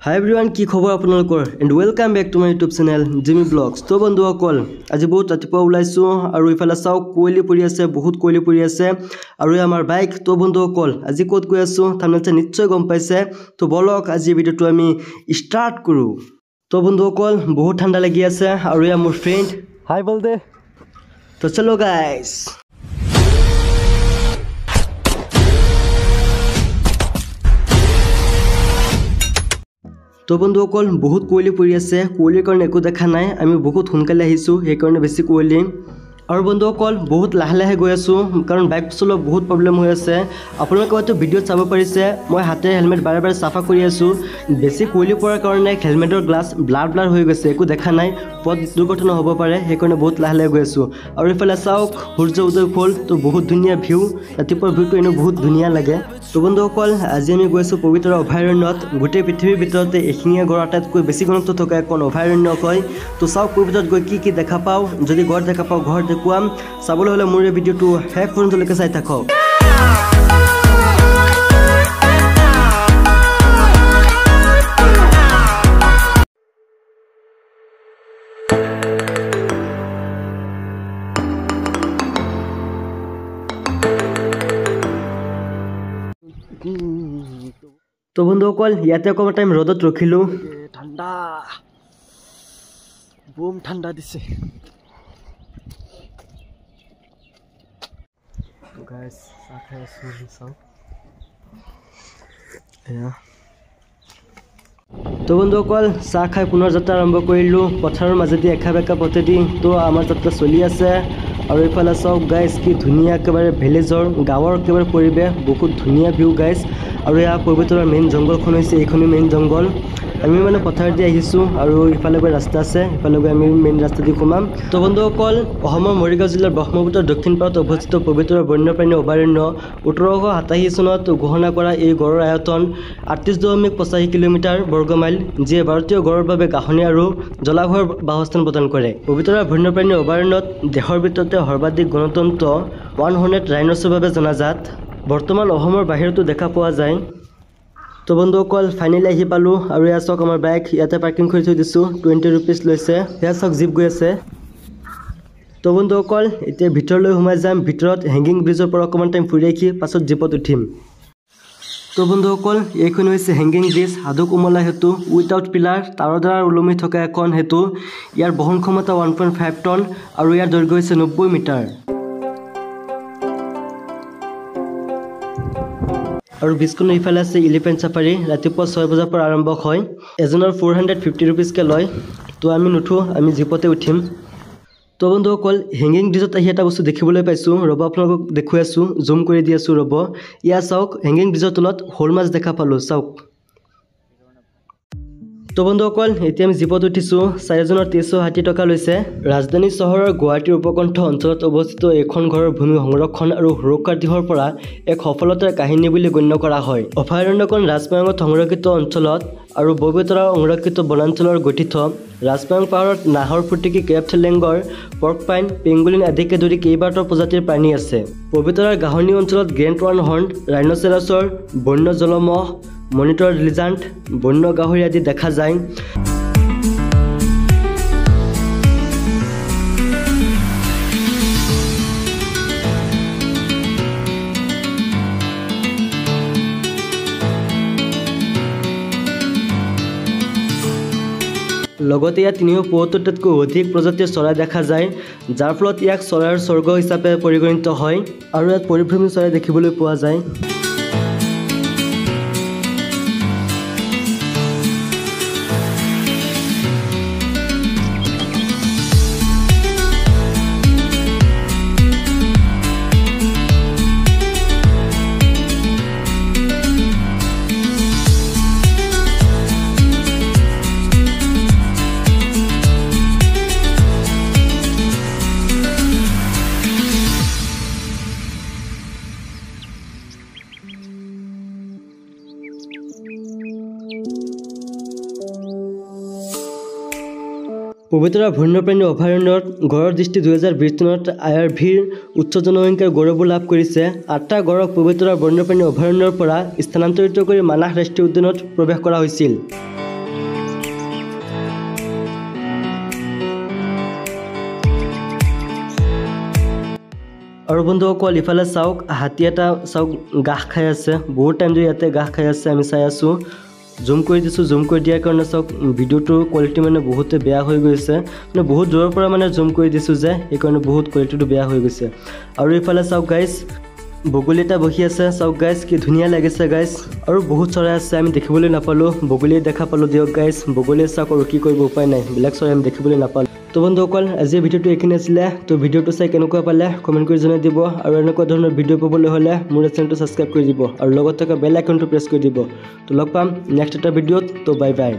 হাই everyone, কি খবৰ আপোনালোকৰ? And welcome back to my YouTube channel Jimmy blogs. তো বন্ধুসকল, আজি বহুত ৰাতিপুৱা ওলাইছোঁ আৰু ইফালে চাওক কুঁৱলী পৰি আছে, বহুত কুঁৱলী পৰি আছে আৰু এই আমাৰ বাইক। তো বন্ধুসকল, আজি ক'ত গৈ আছোঁ থাম্বনেইল চাই নিশ্চয় গম পাইছে। তো ব'লক আজি ভিডিঅ'টো আমি ষ্টাৰ্ট কৰোঁ। তো বন্ধুসকল, বহুত ঠাণ্ডা লাগি আছে আৰু এয়া মোৰ ফ্ৰেণ্ড। হাই বল দে। তো চলো গাইজ। তো বন্ধুসকল, বহুত কুঁৱলী পৰি আছে, কুঁৱলীৰ কাৰণে একো দেখা নাই। আমি বহুত সোনকালে আহিছোঁ, সেইকাৰণে বেছি কুঁৱলী। আৰু বন্ধুসকল, বহুত লাহে লাহে গৈ আছোঁ কাৰণ বাইক চলোৱা বহুত প্ৰব্লেম হৈ আছে। আপোনালোকে হয়তো ভিডিঅ'ত চাব পাৰিছে, মই হাতেৰে হেলমেট বাৰে বাৰে চাফা কৰি আছোঁ। বেছি কুঁৱলী পৰাৰ কাৰণে হেলমেটৰ গ্লাছ ব্লাৰ ব্লাৰ হৈ গৈছে, একো দেখা নাই, পথ দুৰ্ঘটনা হ'ব পাৰে, সেইকাৰণে বহুত লাহে লাহে গৈ আছোঁ। আৰু ইফালে চাওক সূৰ্য উদয় হ'ল, তো বহুত ধুনীয়া ভিউ, ৰাতিপুৱাৰ ভিউটো এনেও বহুত ধুনীয়া লাগে। তো বন্ধুসকল, আজি আমি গৈ আছোঁ পবিতৰা অভয়াৰণ্যত। গোটেই পৃথিৱীৰ ভিতৰতে এশিঙীয়া গঁড় আটাইতকৈ বেছি ঘনত্ব থকা এখন অভয়াৰণ্য হয়। তো চাওক পবিতৰাত গৈ কি কি দেখা পাওঁ। যদি গঁড় দেখা পাওঁ ঘৰ দেখুৱাম। চাবলৈ হ'লে মোৰ এই ভিডিঅ'টো শেষ পৰ্যন্তলৈকে চাই থাকক। তো বন্ধুসকল, ইয়াতে অকণমান টাইম ৰ'দত ৰখিলোঁ। ঠাণ্ডা, বুম ঠাণ্ডা দিছে। চাহ খাই আছোঁ, চাওক এয়া। তো বন্ধুসকল, চাহ খাই পুনৰ যাত্ৰা আৰম্ভ কৰিলোঁ পথাৰৰ মাজেদি একা বেকা পথেদি। তো আমাৰ যাত্ৰা চলি আছে। আৰু এইফালে চাওক গাইজ, কি ধুনীয়া একেবাৰে ভিলেজৰ গাঁৱৰ একেবাৰে পৰিৱেশ, বহুত ধুনীয়া ভিউ গাইজ। আৰু এয়া পবিতৰাৰ মেইন জংঘলখন হৈছে, এইখনেই মেইন জংঘল। আমি মানে পথাৰেদি আহিছোঁ আৰু ইফালে গৈ ৰাস্তা আছে, ইফালে গৈ আমি মেইন ৰাস্তা দি সোমাম। তো বন্ধুসকল, অসমৰ মৰিগাঁও জিলাৰ ব্ৰহ্মপুত্ৰৰ দক্ষিণ পাৰত অৱস্থিত পবিতৰা বন্যপ্ৰাণী অভয়াৰণ্য 1887 চনত ঘোষণা কৰা এই গড়ৰ আয়তন 38.85 কিলোমিটাৰ বৰ্গমাইল, যিয়ে ভাৰতীয় গড়ৰ বাবে ঘাঁহনি আৰু জলাশয়ৰ বাসস্থান প্ৰদান কৰে। পবিতৰা বন্যপ্ৰাণী অভয়াৰণ্যত দেশৰ ভিতৰতে সৰ্বাধিক গণতন্ত্ৰ 100 ৰাইনছৰ বাবে জনাজাত। বৰ্তমান অসমৰ বাহিৰতো দেখা পোৱা যায়। তো বন্ধুসকল, ফাইনেলি আহি পালোঁ আৰু এয়া চাওক আমাৰ বাইক, ইয়াতে পাৰ্কিং কৰি থৈ দিছোঁ। 20 ৰুপিজ লৈছে। এয়া চাওক জীপ গৈ আছে। তো বন্ধুসকল, এতিয়া ভিতৰলৈ সোমাই যাম। ভিতৰত হেংগিং ব্ৰিজৰ পৰা অকণমান টাইম ফুৰি আহি পাছত জীপত উঠিম। তো বন্ধুসকল, এইখন হৈছে হেংগিং ব্ৰিজ, সাধু কোমলা সেতু, উইথাউট পিলাৰ, তাৰৰ দ্বাৰা ওলমি থকা এখন সেতু। ইয়াৰ বহন ক্ষমতা 1.5 টন আৰু ইয়াৰ দৈৰ্ঘ্য হৈছে 90 মিটাৰ। আৰু ব্ৰিজখনৰ ইফালে আছে এলিফেণ্ট চাফাৰী, ৰাতিপুৱা 6 বজাৰ পৰা আৰম্ভ হয়। এজনৰ 450 ৰুপিজকৈ লয়। তো আমি নুঠোঁ, আমি জীপতে উঠিম। তো বন্ধুসকল, হেংগিং ব্ৰিজত আহি এটা বস্তু দেখিবলৈ পাইছোঁ, ৰ'ব আপোনালোকক দেখুৱাই আছোঁ, জুম কৰি দি আছোঁ ৰ'ব। ইয়াত চাওক হেংগিং ব্ৰিজৰ তলত শ'ল মাছ দেখা পালোঁ, চাওক। তো বন্ধুসকল, এতিয়া আমি জীপত উঠিছোঁ। চাৰিজনৰ 360 টকা লৈছে। ৰাজধানী চহৰৰ গুৱাহাটীৰ উপকণ্ঠ অঞ্চলত অৱস্থিত এইখন ঘৰৰ ভূমি সংৰক্ষণ আৰু সুৰক্ষাৰ দিশৰ পৰা এক সফলতাৰ কাহিনী বুলি গণ্য কৰা হয়। অভয়াৰণ্যখন ৰাজমায়ঙত সংৰক্ষিত অঞ্চলত আৰু ববিতৰা সংৰক্ষিত বনাঞ্চলৰ গঠিত। ৰাজমায়ং পাহাৰত নাহৰ ফুটুকী, কেপ্ট লেংগৰ, পৰ্কপাইন, পেংগুলিন আদিকে ধৰি কেইবাটাও প্ৰজাতিৰ প্ৰাণী আছে। পবিতৰাৰ ঘাঁহনি অঞ্চলত গ্ৰেণ্ড ওৱান হৰ্ণ, ৰাইন'চেৰাছৰ, বন্য জলমহ, মনিটৰ লিজাৰ্ড, বন্য গাহৰি আদি দেখা যায়। লগতে ইয়াত 375টাতকৈ অধিক প্ৰজাতিৰ চৰাই দেখা যায়, যাৰ ফলত ইয়াক চৰাইৰ স্বৰ্গ হিচাপে পৰিগণিত হয়। আৰু ইয়াত পৰিভ্ৰমী চৰাই দেখিবলৈ পোৱা যায়। পবিতৰা বন্যপ্ৰাণী অভয়াৰণ্যত গঁড়ৰ দৃষ্টি 2020 চনত আই.আৰ.ভিৰ উচ্চ জনসংখ্যাৰ গৌৰৱো লাভ কৰিছে। ৮টা গঁড়ক পবিতৰা বন্যপ্ৰাণী অভয়াৰণ্যৰ পৰা স্থানান্তৰিত কৰি মানাহ ৰাষ্ট্ৰীয় উদ্যানত প্ৰৱেশ কৰা হৈছিল। আৰু বন্ধুসকল, ইফালে চাওক, হাতী এটা চাওক ঘাঁহ খাই আছে। বহুত টাইম ধৰি ইয়াতে ঘাঁহ খাই আছে, আমি চাই আছোঁ। জুম কৰি দিছোঁ, জুম কৰি দিয়াৰ কাৰণে চাওক ভিডিঅ'টোৰ কোৱালিটি মানে বহুতে বেয়া হৈ গৈছে। মানে বহুত দূৰৰ পৰা মানে জুম কৰি দিছোঁ যে, সেইকাৰণে বহুত কোৱালিটিটো বেয়া হৈ গৈছে। আৰু ইফালে চাওক গাইজ, বগলী এটা বহি আছে। চাওক গাইজ, কি ধুনীয়া লাগিছে গাইজ। আৰু বহুত চৰাই আছে, আমি দেখিবলৈ নাপালোঁ, বগলী দেখা পালোঁ দিয়ক গাইজ। বগলী চাওক, আৰু কি কৰিব, উপায় নাই, বেলেগ চৰাই আমি দেখিবলৈ নাপালোঁ। তো বন্ধুসকল, আজিৰ ভিডিঅ'টো এইখিনি আছিলে। তো ভিডিঅ'টো চাই কেনেকুৱা পালে কমেণ্ট কৰি জনাই দিব, আৰু এনেকুৱা ধৰণৰ ভিডিঅ' পাবলৈ হ'লে মোৰ চেনেলটো ছাবস্ক্ৰাইব কৰি দিব আৰু লগত থকা বেল আইকনটো প্ৰেছ কৰি দিব। তো লগ পাম নেক্সট এটা ভিডিঅ'ত। তো বাই বাই।